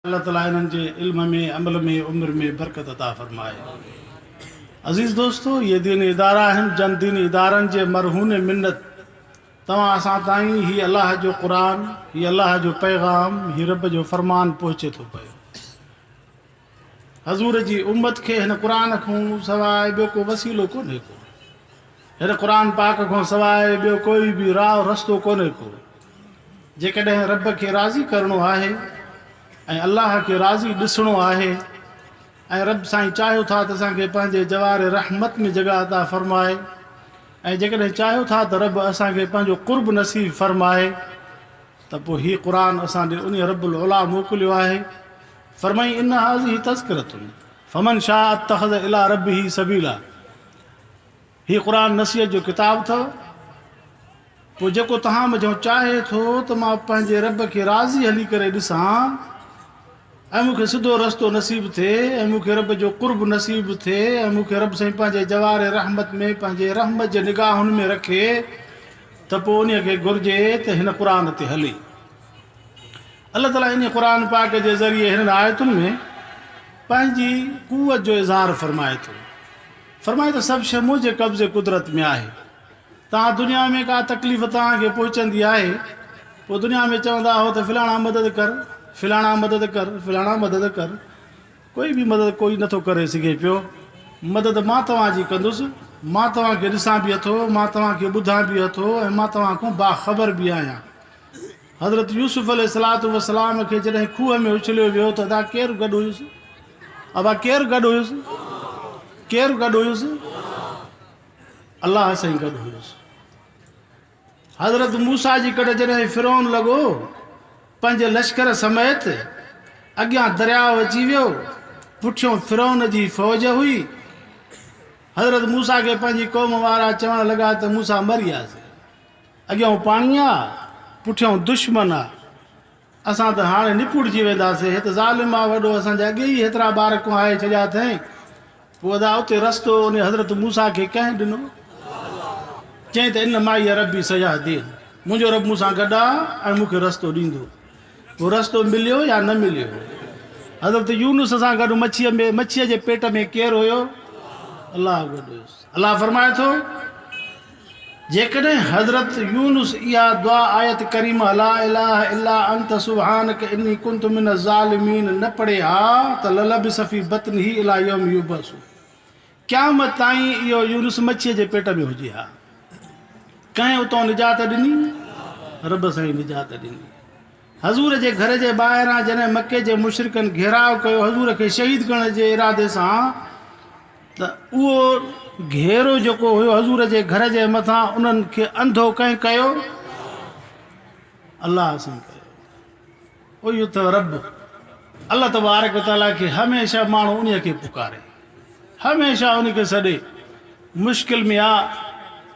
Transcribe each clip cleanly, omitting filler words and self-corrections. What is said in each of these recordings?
الله تعالي انهن جي علم ۾ عمل ۾ عمر ۾ برڪت عطا فرمائي. عزيز دوستو اهي ديني ادارا آهن جن ديني ادارن جي مرهون منت توهان اسان تائين هي الله جو قرآن هي الله جو پيغام هي رب جو فرمان پهچي ٿو پيو. حضور جي امت کي هن قرآن کان سواء ٻيو ڪو وسيلو ڪونهي ڪو. هن قرآن پاڪ کان سواء ٻيو ڪوئي به راهه رستو ڪونهي ڪو. جيڪڏهن رب کي راضي ڪرڻو آهي ۽ الله کي راضي ڏسڻو آهي ۽ رب سائين چاهيو ٿا ته اسان کي پنهنجي جوار رحمت ۾ جڳهه عطا فرمائي ۽ جيڪڏهن چاهيو ٿا ته رب اسان کي پنهنجو قرب نصيب فرمائي ته پوء هي قرآن اسان ڏي انهي رب العليٰ موڪليو آهي. فرمائين ان هذه تذڪرة فمن شاء اتخذ الي ربه سبيلا هي قرآن نصيحت جو ڪتاب اٿو پوء جيڪو توهان منجهون چاهي ٿو ته مان پنهنجي رب کي راضي هلي ڪري ڏسان ۽ مون کي سڌو رستو نصيب ٿئي ۽ مون کي رب جو قرب نصيب ٿئي ۽ مون کي رب سائين پنهنجي جوار رحمت ۾ پنهنجي رحمت جي نگاهن ۾ رکي ته پوء انهي کي گهرجي ته هن قرآن تي هلي. الله تعاليٰ انهي قرآن پاڪ جي ذريعي هنن آيتن ۾ پنهنجي قوت جو اظهار فرمائي ٿو. فرمائي ٿو سڀ شيء منهنجي قبضي قدرت ۾ آهي. توهان دنيا ۾ ڪا تڪليف توهان کي پهچندي آهي پوء دنيا ۾ چوندا آهو ته فلاڻا مدد ڪر، فلاڻا مدد ڪر، فلاڻا مدد ڪر. ڪوئي به مدد ڪوئي نٿو ڪري سگهي پيو. مدد مان توهان جي ڪندس. مان توهان کي ڏسان به اٿو، مان توهان کي ٻڌان به اٿو ۽ مان توهان کان باخبر به آهيان. حضرت يوسف عليه الصلوة والسلام کي جڏهن کوهه ۾ اڇليو ويو ته ادا ڪير گڏ هيس؟ ابا ڪير گڏ هيس؟ ڪير گڏ هيس؟ الله سائين گڏ هيس. حضرت موسيٰ جي ڪڍ جڏهن فرعون لڳو پنهنجي لشڪر سميت اڳيان درياء اچي ويو، پٺيون فرعون جي فوج هئي. حضرت موسيٰ کي پنهنجي قوم وارا چوڻ لڳا ته موسيٰ مري وياسين. اڳيئون پاڻي آ، پٺيئون دشمن آ. اسان ته هاڻي نپوڙجي وينداسين. هت ظالم آ وڏو، اسان جا اڳي ئي هيترا ٻار ڪهائي ڇڏيا اٿئين. پوء ادا اتي رستو انهي حضرت موسيٰ کي ڪنهن ڏنو؟ چيائين ته ان معي ربي سيهدين، منهنجو رب مون سان گڏ آ ۽ مون کي رستو ڏيندو. پوء رستو مليو يا نه مليو؟ حضرت يونس سان گڏ مڇيء ۾ مڇيء جي پيٽ ۾ ڪير هيو؟ الله گڏ هيس. الله فرمائي ٿو. جيڪڏهن حضرت يونس اها دعا آيت ڪريمه لا اله الا انت سبحانک اني ڪنت من الظالمين نه پڙهي ها ته للبث في بطنه الي يوم يبعثون قيامت تائين اهو يونس مڇيء جي پيٽ ۾ هجي ها. ڪنهن اتان نجات ڏني؟ رب سائين نجات ڏني. حضور جي گهر جي ٻاهران جڏهن مڪي جي مشرڪن گهيراء ڪيو حضور کي شهيد ڪرڻ جي ارادي سان ته اهو گهيرو جيڪو هيو حضور جي گهر جي مٿان انهن کي انڌو ڪنهن ڪيو؟ الله سائين ڪيو. اهو اٿو رب الله تبارڪ وتعاليٰ کي هميشه ماڻهو انهي کي پڪاري هميشه ان کي سڏي مشڪل ۾ آ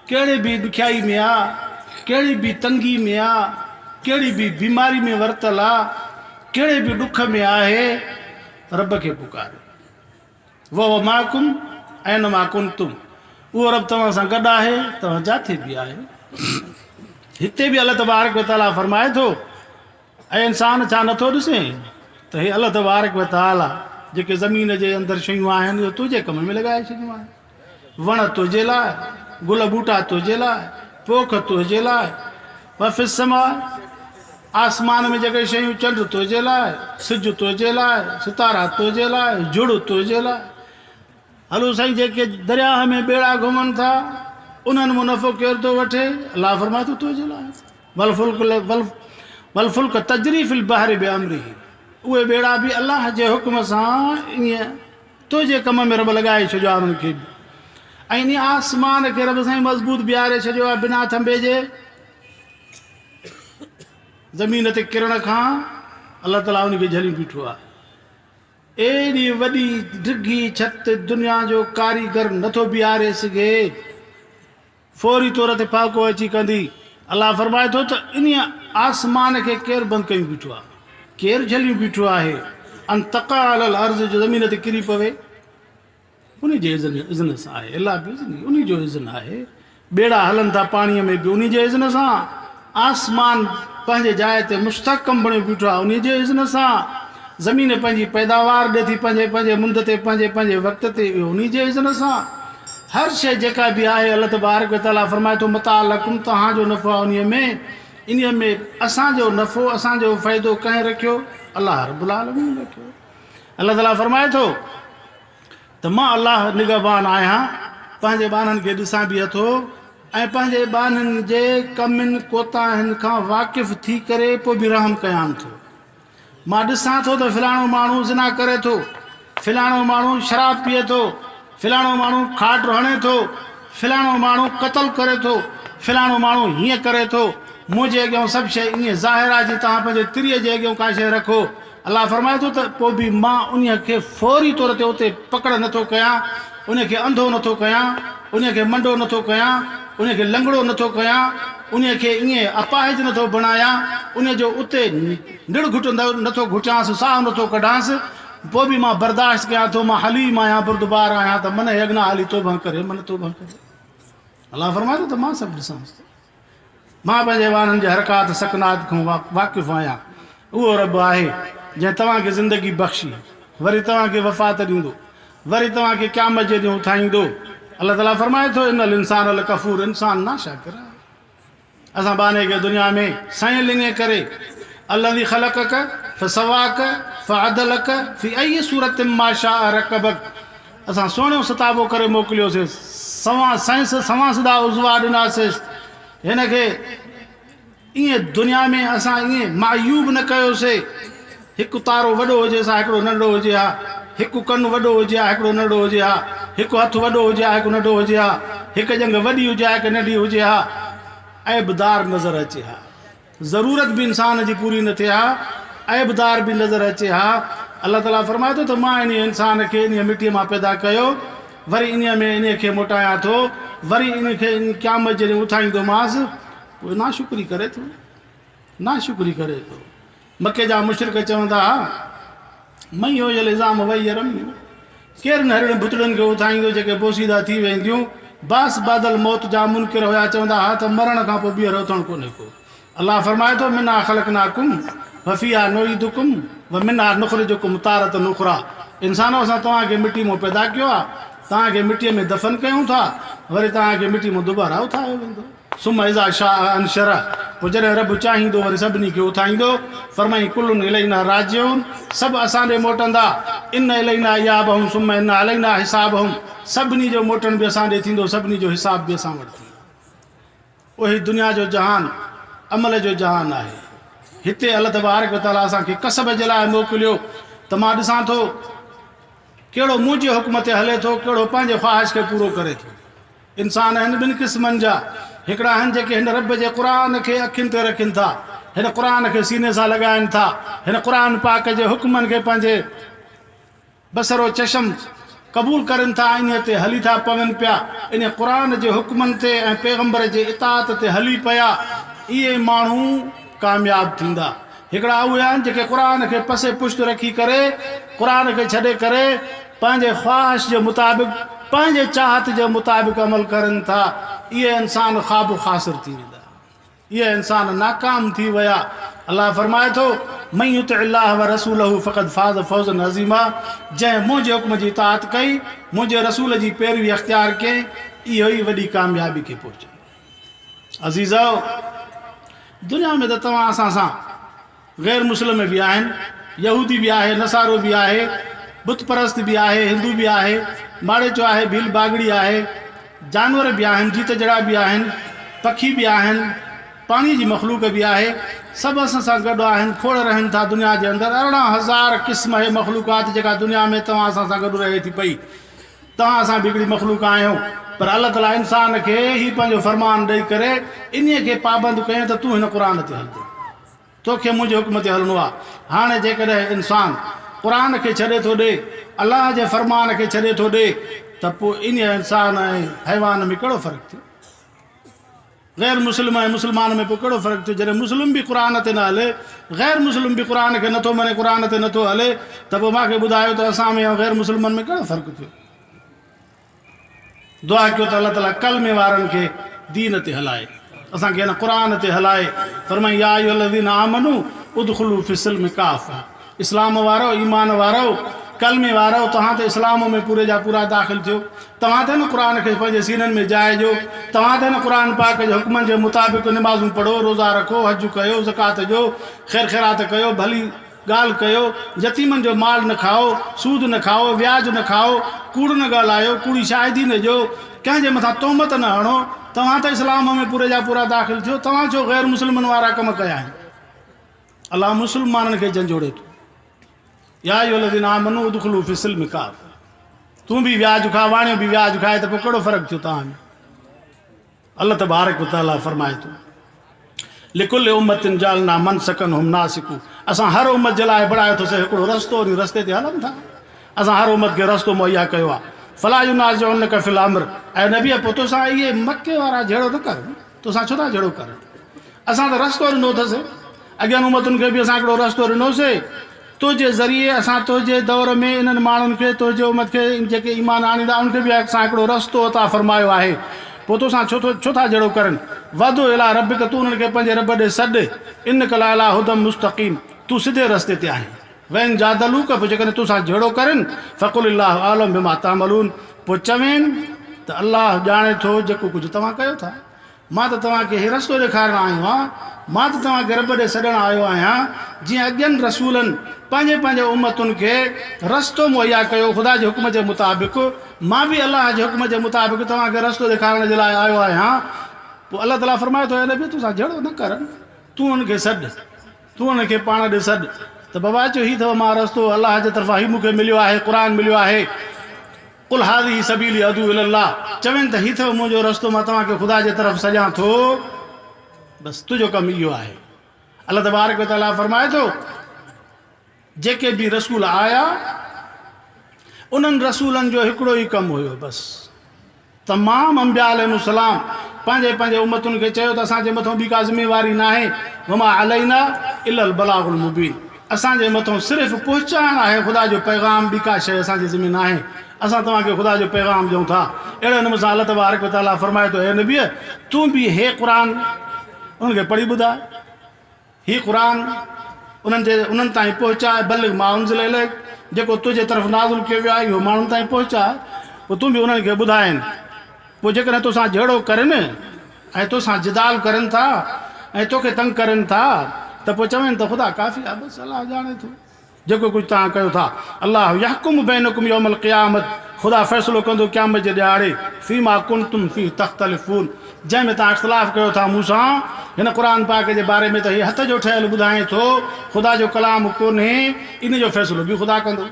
ڪهڙي به ڏکيائي ۾ آ ڪهڙي به تنگي ۾ آ ڪهڙي به بيماري ۾ ورتل آ ڪهڙي به ڏک ۾ آهي رب کي پڪاري وهو معڪم اينما ڪنتم اهو رب توهان سان گڏ آهي توهان جاٿي به آهيو. هتي به الله تبارڪ وتعاليٰ فرمائي ٿو اي انسان ڇا نٿو ڏسين ته هي الله تبارڪ وتعاليٰ جيڪي زمين جي اندر شيون آهن اهي تنهنجي ڪم ۾ لڳائي ڇڏيون آهن وڻ تنهنجي لاء گل ٻوٽا تنهنجي لاء پوک تنهنجي لاء وفي السماء آسمان ۾ جيڪي شيون چنڊ تنهنجي لاء، سج تنهنجي لاء، ستارا تنهنجي لاء، جڙ تنهنجي لاء. هلو سائين جيڪي درياهه ۾ ٻيڙا گهمن ٿا انهن مان نفعو ڪير ٿو وٺي؟ الله فرمائي ٿو تنهنجي لاء. والفلڪ والفلڪ تجري في البحر بامره اهي ٻيڙا به الله جي حڪم سان ائين تنهنجي ڪم ۾ رب لڳائي ڇڏيو آهي انهن کي به ۽ انهي آسمان کي رب سائين مضبوط بيهاري ڇڏيو آهي بنا ٿنڀي جي. زمين تي ڪرڻ کان الله تعاليٰ ان کي جهليون بيٺو آهي. ايڏي وڏي ڊگهي ڇت دنيا جو ڪاريگر نٿو بيهاري سگهي. فوري طور تي ڦاڪو اچي ڪندي. الله فرمائي ٿو ته انهيء آسمان کي ڪير بند ڪيون بيٺو آهي؟ ڪير جهليون بيٺو آهي؟ ان تقع علي الارض جو زمين تي ڪري پوي. انهي جي اذن اذن سان آهي الا باذنه انهي جو اذن آهي ٻيڙا هلن ٿا پاڻيء ۾ به انهي جي اذن سان آسمان پنهنجي جاء تي مستحڪم بڻيو بيٺو آهي انهي جي اذن سان زمين پنهنجي پيداوار ڏي ٿي پنهنجي پنهنجي مند تي پنهنجي پنهنجي وقت تي اهو انهي جي اذن سان. هر شيء جيڪا به آهي الله تبارڪ و تعاليٰ فرمائي ٿو متاع لڪم توهان جو نفعو آهي انهي ۾ انهي ۾ اسان جو نفعو اسان جو فائدو ڪنهن رکيو؟ الله رب العالمين رکيو. الله تعاليٰ فرمائي ٿو ته مان الله نگهبان آهيان پنهنجي ٻانهن کي ڏسان به اٿو ۽ پنهنجي ٻانهن جي ڪمين ڪوتاهين کان واقف ٿي ڪري پوء به رحم ڪيان ٿو. مان ڏسان ٿو ته فلاڻو ماڻهو زنا ڪري ٿو، فلاڻو ماڻهو شراب پيئي ٿو، فلاڻو ماڻهو کاٽ هڻي ٿو، فلاڻو ماڻهو قتل ڪري ٿو، فلاڻو ماڻهو هيئن ڪري ٿو، منهنجي اڳيان سڀ شيء ائين ظاهر آهي جيئن توهان پنهنجي تريء جي اڳيان ڪا شيء رکو. الله فرمائي ٿو ته پوء به مان انهيء کي فوري طور تي اتي پڪڙ نه ٿو ڪيان، انهيء کي انڌو نه ٿو ڪيان، انهيء کي منڊو نه ٿو ڪيان، انهيء کي لنگڙو نه ٿو ڪيان، انهيء کي ائين اپاهج نه ٿو بڻايان، انهيء جو اتي نڙ گهٽ نه ٿو گهٽيانس، ساهه نه ٿو ڪڍانس، پوء به مان برداشت ڪيان ٿو، مان حليم آهيان، بردبار آهيان ته من هي اڳنا هلي توبهه ڪري، من توبهه ڪري. الله فرمائي ٿو ته مان سڀ ڏسانس ٿو. مان پنهنجي ٻانهن جي حرڪات سڪنات کان واقف آهيان. اهو رب آهي جنهن توهان کي زندگي بخشي، وري توهان کي وفات ڏيندو، وري توهان کي قيامت جي ڏينهن اٿائيندو. الله تعاليٰ فرمائي ٿو، ان الانسان لڪفور، انسان ناشاڪر آهي. اسان ٻانهي کي دنيا ۾ سئين لڱي ڪري، الذي خلقک فسواک فعدلک في اي صورت ما شاء رڪبک، اسان سهڻو ستابو ڪري موڪليوسيس، سوان سائنس سوان سڌا عضوا ڏناسيس، هن کي ائين دنيا ۾ اسان ائين معيوب نه ڪيوسي، هڪ تارو وڏو هجيس ها هڪڙو ننڍڙو هجي ها، هڪ ڪن وڏو هجي ها هڪڙو ننڍڙو هجي ها، هڪ هٿ وڏو هجي ها هڪ ننڍو هجي ها، هڪ ڄنگهه وڏي هجي ها هڪ ننڍي هجي ها، عيبدار نظر اچي ها. ضرورت به انسان جي پوري نه ٿئي ها، عيبدار به نظر اچي ها. الله تعاليٰ فرمائي ٿو ته مان انهيء انسان کي انهيء مٽيء مان پيدا ڪيو، وري انهيء ۾ انهيء کي موٽايان ٿو، وري انهيء کي قيامت جي ڏينهن اٿائيندومانس. پوء ناشڪري ڪري ٿو، ناشڪري ڪري ٿو. مڪي جا مشرڪ چوندا ها، من يحيي العظام وهي رميم، ڪير انهن هرڻين ڀتڙين کي اٿائيندو جيڪي بوسيده ٿي وينديون. بعث بعد الموت جا منڪر هيا، چوندا ها ته مرڻ کان پوء ٻيهر اٿڻ ڪونهي ڪو. الله فرمائي ٿو، منها خلقناڪم وفيها نعيدڪم ومنها نخرجڪم تارة اخريٰ، انسانو اسان توهان کي مٽي مان پيدا ڪيو آهي، توهان کي مٽيء ۾ دفن ڪيون ٿا، وري توهان کي مٽي مان دوباره اٿايو ويندو. ثم اذا شاء انشره، پوء جڏهن رب چاهيندو وري سڀني کي اٿائيندو. فرمائين ڪل الينا راجعون، سڀ اسان ڏي موٽندا. ان الينا ايابهم ثم ان علينا حسابهم، سڀني جو موٽڻ به اسان ڏي ٿيندو، سڀني جو حساب به اسان وٽ ٿيندو. اهي دنيا جو جهان عمل جو جهان آهي. هتي الله تبارڪ وتعاليٰ اسان کي ڪسب جي لاء موڪليو ته مان ڏسان ٿو ڪهڙو منهنجي حڪم تي هلي ٿو، ڪهڙو پنهنجي خواهش کي پورو ڪري ٿو. انسان آهن ٻن قسمن جا، هڪڙا آهن جيڪي هن رب جي قرآن کي اکين تي رکين ٿا، هن قرآن کي سيني سان لڳائين ٿا، هن قرآن پاڪ جي حڪمن کي پنهنجي بصر و چشم قبول ڪرين ٿا، انهيء تي هلي ٿا پون پيا، انهيء قرآن جي حڪمن تي ۽ پيغمبر جي اطاعت تي هلي پيا، اهي ماڻهو ڪامياب ٿيندا. هڪڙا اهي آهن جيڪي قرآن کي پس پشت رکي ڪري، قرآن کي ڇڏي ڪري، پنهنجي خواهش جي مطابق، پنهنجي چاهت جي مطابق عمل ڪرن ٿا، اهي انسان خواب و خاسر ٿي ويندا. اهي انسان ناڪام ٿي ويا. الله فرمائي ٿو، من يطع الله ورسوله فقد فاز فوزا عظيما جنهن منهنجي حڪم جي اطاعت ڪئي، منهنجي رسول جي پيروي اختيار ڪئي، اهو ئي وڏي ڪاميابي کي پهچندو. عزيزؤ! دنيا ۾ ته توهان اسان سان غير مسلم به آهن، يهودي به آهي، نصارو به آهي، بت پرست به آهي، هندو به آهي، ماڙيچو آهي، ڀيل باگڙي آهي، جانور به آهن، جيت جڙا به آهن، پکي به آهن، پاڻي جي مخلوق به آهي، سڀ اسان سان گڏ آهن، کوڙ رهن ٿا دنيا جي اندر 18 هزار قسم اهي مخلوقات جيڪا دنيا ۾ توهان اسان سان گڏ رهي ٿي پئي. توهان اسان به هڪڙي مخلوق آهيون، پر الله تعاليٰ انسان کي هي پنهنجو فرمان ڏئي ڪري انهيء کي پابند ڪيو ته تون هن قرآن تي هلجين، توکي منهنجي حڪم تي هلڻو آهي. هاڻي جيڪڏهن انسان قرآن کي ڇڏي ٿو ڏئي، الله جي فرمان کي ڇڏي ٿو ڏئي ته پوء انهيء انسان ۽ حيوان ۾ ڪهڙو فرق ٿيو؟ غير مسلم ۽ مسلمان ۾ پوء ڪهڙو فرق ٿيو؟ جڏهن مسلم به قرآن تي نه هلي، غير مسلم به قرآن کي نٿو مڃي، قرآن تي نٿو هلي ته پوء مان کي ٻڌايو ته اسان ۾ ۽ غير مسلمن ۾ ڪهڙو فرق ٿيو؟ دعا ڪيو ته الله تعالي ڪلمي وارن کي دين تي هلائي، اسان کي هن قرآن تي هلائي. فرمائي يا ايها الذين آمنوا ادخلوا في السلم ڪافة. اسلام وارؤ، ايمان وارؤ، ڪلمي وارؤ، توهان ته اسلام ۾ پوري جا پورا داخل ٿيو. توهان ته هن قرآن کي پنهنجي سينن ۾ جاء ڏيو. توهان ته هن قرآن پاڪ جي حڪمن جي مطابق نمازون پڙهو، روزا رکو، حج ڪيو، زڪوات ڏيو، خير خيرات ڪيو، ڀلي ڳالهه ڪيو، يتيمن جو مال نه کائو، سود نه کائو، وياج نه کائو، ڪوڙ نه ڳالهايو، ڪوڙي شاهدي نه ڏيو، ڪنهن جي مٿان تهمت نه هڻو. توهان ته اسلام ۾ پوري جا پورا داخل ٿيو، توهان ڇو غير مسلمن وارا ڪم ڪيا آهن؟ الله مسلمانن کي جنجهوڙي ٿو. يا ايها الذين آمنوا ادخلوا في السلم ڪافه. تون به وياج کاء واڻيو به وياج کائي ته پوء ڪهڙو فرق ٿيو توهان ۾؟ الله تبارڪ وتعالي فرمائي ٿو لڪل امت جعلنا منسڪا هم ناسڪو اسان هر امت جي لاء بڻايو اٿس هڪڙو رستو ان رستي تي هلن ٿا اسان هر امت کي رستو مهيا ڪيو آهي فلا ينازعنک في الامر اي نبي پوء توسان اهي مڪي وارا جهيڙو نه ڪر توسان ڇو ٿا جهيڙو ڪرن اسان ته رستو ڏنو اٿس اڳين امتن کي به اسان هڪڙو رستو ڏنوسي تنهنجي ذريعي اسان تنهنجي دور ۾ انهن ماڻهن کي تنهنجي امت کي جيڪي ايمان آڻيندا انهن کي به اسان هڪڙو رستو عطا فرمايو آهي پوء توسان ڇو ٿو ڇو ٿا جهيڙو ڪرن وادع الي ربک تون انهن کي پنهنجي رب ڏي سڏ انک لعلي هدي مستقيم تون سڌي رستي تي آهين وان جادلوک پوء جيڪڏهن توسان جهيڙو ڪرن فقل الله اعلم بما تعملون پوء چوين ته الله ڄاڻي ٿو جيڪو ڪجهه توهان ڪيو ٿا. مان ته توهان کي هي رستو ڏيکارڻ آيو آهيان، مان ته توهان کي رب ڏي سڏڻ آيو آهيان، جيئن اڳين رسولن پنهنجي پنهنجي امتن کي رستو مهيا ڪيو خدا جي حڪم جي مطابق، مان به الله جي حڪم جي مطابق توهان کي رستو ڏيکارڻ جي لاء آيو آهيان. پوء الله تعاليٰ فرمائي ٿو، اي نبي! تون سان جهيڙو نه ڪر، تون انهن کي سڏ، تون انهن کي پاڻ ڏي سڏ ته بابا اچو هي اٿو مان رستو الله جي طرفان هي مون کي مليو آهي، قرآن مليو آهي. قل هذه سبيلي ادعو الي الله چوين ته هي اٿو منهنجو رستو مان توهان کي خدا جي طرف سڏيان ٿو بس تنهنجو ڪم اهو آهي. الله تبارڪ وتعالي فرمائي ٿو جيڪي به رسول آيا انهن رسولن جو هڪڙو ئي ڪم هيو بس تمام انبياء عليهم السلام پنهنجي پنهنجي امتن کي چيو ته اسان جي مٿون ٻي ڪا ذميواري ناهي وما علينا الا البلاغ المبين اسان جي مٿون صرف پهچائڻ آهي خدا جو پيغام ٻي ڪا شيء اسان جي ذمي ناهي اسان توهان کي خدا جو پيغام ڏيون ٿا اهڙي نموني سان الله تبارڪ وتعاليٰ فرمائي ٿو اي نبي تون به هي قرآن انهن کي پڙهي ٻڌاء هي قرآن انهن جي انهن تائين پهچاء بلغ ما انزل اليڪ جيڪو تنهنجي طرف نازل ڪيو ويو آهي اهو ماڻهن تائين پهچاء پوء تون به انهن کي ٻڌائين پوء جيڪڏهن توسان جهيڙو ڪرين ۽ توسان جدال ڪرين ٿا ۽ توکي تنگ ڪرين ٿا ته پوء چوين ته خدا ڪافي آهي بس الله ڄاڻي ٿو جيڪو ڪجهه توهان ڪيو ٿا. الله يحڪم بينڪم يوم القيامت خدا فيصلو ڪندو قيامت جي ڏهاڙي فيما ڪنتم فيه تختلفون جنهن ۾ توهان اختلاف ڪيو ٿا مون سان هن قرآن پاڪ جي باري ۾ ته هي هٿ جو ٺهيل ٻڌائين ٿو خدا جو ڪلام ڪونهي ان جو فيصلو به خدا ڪندو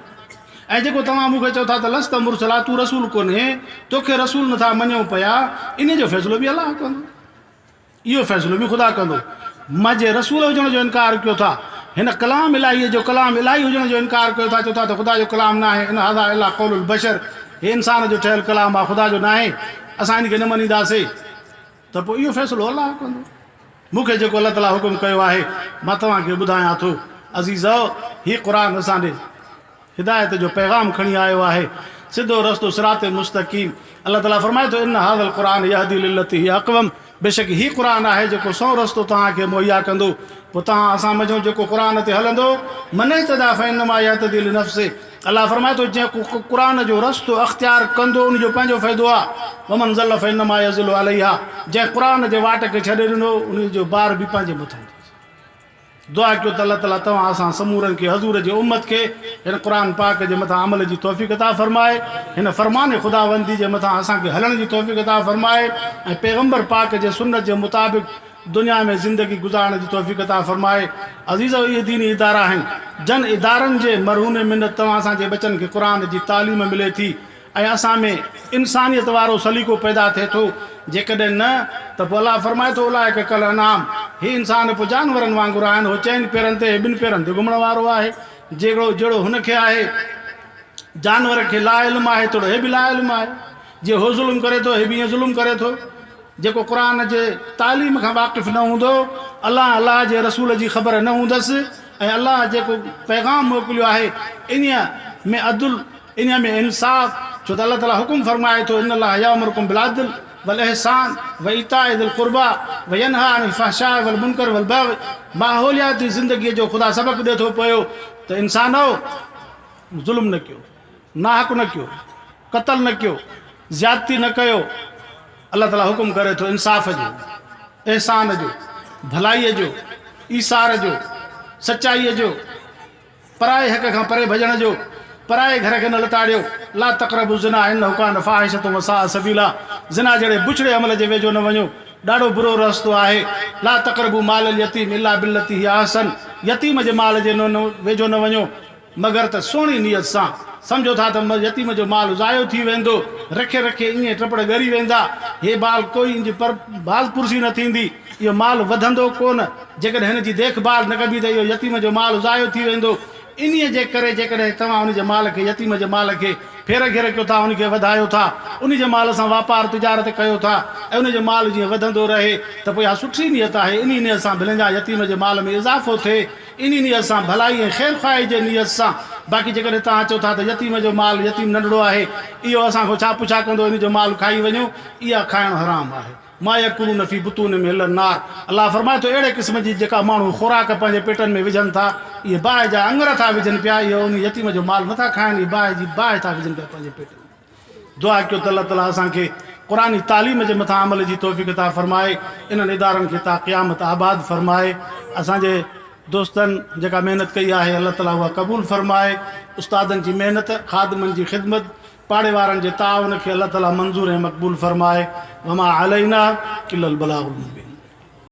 ۽ جيڪو توهان مون کي چئو ٿا ته لست مرسلا تون رسول ڪونهين توکي رسول نٿا مڃون پيا ان جو فيصلو به الله ڪندو. اهو فيصلو به خدا ڪندو. منهنجي رسول هجڻ جو انڪار ڪيو ٿا. هن ڪلام الاهيء جو ڪلام الاهي هجڻ جو انڪار ڪيو ٿا، چئو ٿا ته خدا جو ڪلام ناهي، ان هذا الا قول البشر، هي انسان جو ٺهيل ڪلام آهي، خدا جو ناهي، اسان ان کي نه مڃينداسين. ته پوء اهو فيصلو الله ڪندو. مون کي جيڪو الله تعاليٰ حڪم ڪيو آهي، مان توهان کي ٻڌايان ٿو. عزيزؤ! هي قرآن اسان ڏي. هدايت جو پيغام کڻي آيو آهي، سڌو رستو صراط مستقيم، الله تعالي فرمائي ٿو، ان هذا القرآن يهدي للتي هي اقوم بيشڪ هي قرآن آهي جيڪو سنئون رستو توهان کي مهيا ڪندو، پوء توهان اسان منجهون جيڪو قرآن تي هلندو، من اهتدي فانما يهتدي لنفسه الله فرمائي ٿو جيڪو قرآن جو رستو اختيار ڪندو ان جو پنهنجو فائدو آهي، ومن ضل فانما يضل عليها جنهن قرآن جي واٽ کي ڇڏي ڏنو ان جو بار به پنهنجي مٿان ٿيندو. دعا ڪيو ته الله تعالي توهان اسان سمورن کي حضور جي امت کي هن قرآن پاڪ جي مٿان عمل جي توفيق عطا فرمائي هن فرمان خداوندي جي مٿان اسان کي هلڻ جي توفيق عطا فرمائي ۽ پيغمبر پاڪ جي سنت جي مطابق دنيا ۾ زندگي گذارڻ جي توفيق عطا فرمائي عزيزو اهي ديني ادارا آهن جن ادارن جي مرهون منت توهان اسان جي ٻچن کي قرآن جي تعليم ملي ٿي ۽ اسان ۾ انسانيت وارو سليقو پيدا ٿئي ٿو، جيڪڏهن نه ته پوء الله فرمائي ٿو اولئک ڪالانعام هي انسان پوء جانورن وانگر آهن، هو چئن پيرن تي ۽ ٻن پيرن تي گهمڻ وارو آهي، جهڙو جهڙو هن کي آهي، جانور کي لا علم آهي تهڙو هي به لا علم آهي، جيئن هو ظلم ڪري ٿو هي به ائين ظلم ڪري ٿو، جيڪو قرآن جي تعليم کان واقف نه هوندو، الله ۽ الله جي رسول جي خبر نه هوندس ۽ الله جيڪو پيغام موڪليو آهي انهيء ۾ عدل انهيء ۾ انصاف، ڇو ته الله تعاليٰ حڪم فرمائي ٿو، ان الله يامرڪم بالعدل والاحسان وايتاء ذي القربيٰ وينهيٰ عن الفحشاء والمنڪر والبغي ماحولياتي زندگيء جو خدا سبق ڏئي ٿو پيو. ته انسانؤ! ظلم نه ڪيو، ناحق نه ڪيو، قتل نه ڪيو، زيادتي نه ڪيو. الله تعاليٰ حڪم ڪري ٿو انصاف جو، احسان جو، ڀلائيء جو، ايثار جو، سچائيء جو، پرائي حق کان پري ڀڄڻ جو، پرائي گهر کي نه لتاڙيو، لا تقربوا الزنا انه ڪان فاحشة وساء سبيلا، زنا جهڙي بڇڙي عمل جي ويجهو نه وڃو، ڏاڍو برو رستو آهي، لا تقربوا مال اليتيم الا بالتي هي احسن، يتيم جي مال جي ويجهو نه وڃو، مگر ته سهڻي نيت سان. سمجهو ٿا ته يتيم جو مال ضايع ٿي ويندو، رکي رکي ائين ٽپڙ ڳري ويندا، هي مال ڪوئي ان جي باز پرسي نه ٿيندي، اهو مال وڌندو ڪونه، جيڪڏهن هن جي ديک ڀال نه ڪبي ته اهو يتيم جو مال ضايع ٿي ويندو، انهيء جي ڪري جيڪڏهن توهان ان جي مال کي، يتيم جي مال کي، ڦير گهير ڪيو ٿا، ان کي وڌايو ٿا، ان جي مال سان واپار تجارت ڪيو ٿا ۽ ان جو مال جيئن وڌندو رهي ته پوء اها سٺي نيت آهي، انهيء نيت سان ڀلين جا يتيم جي مال ۾ اضافو ٿئي، انهي نيت سان ڀلائي ۽ خير خواهي جي نيت سان، باقي جيڪڏهن توهان چئو ٿا ته يتيم جو مال يتيم ننڍڙو آهي، اهو اسان کان ڇا پڇا ڪندو، ان جو مال کائي وڃو، اها کائڻ حرام آهي. ما ياڪلون في بطونهم الا النار الله فرمائي ٿو اهڙي قسم جي جيڪا ماڻهو خوراڪ پنهنجي پيٽن ۾ وجهن ٿا، اهي باهه جا اڱر ٿا وجهن پيا، اهي انهي يتيم جو مال نٿا کائن، اهي باهه جي باهه ٿا وجهن پيا پنهنجي پيٽ ۾. دعا ڪيو ته الله تعالي اسان کي قرآني تعليم جي مٿان عمل جي توفيق عطا فرمائي انهن ادارن کي تا قيامت آباد فرمائي اسان جي دوستن جيڪا محنت ڪئي آهي الله تعالي اها قبول فرمائي استادن جي محنت خادمن جي خدمت پاڙي وارن جي تعاون کي الله تعالي منظور ۽ مقبول فرمائي وما علينا الا البلاغ المبين.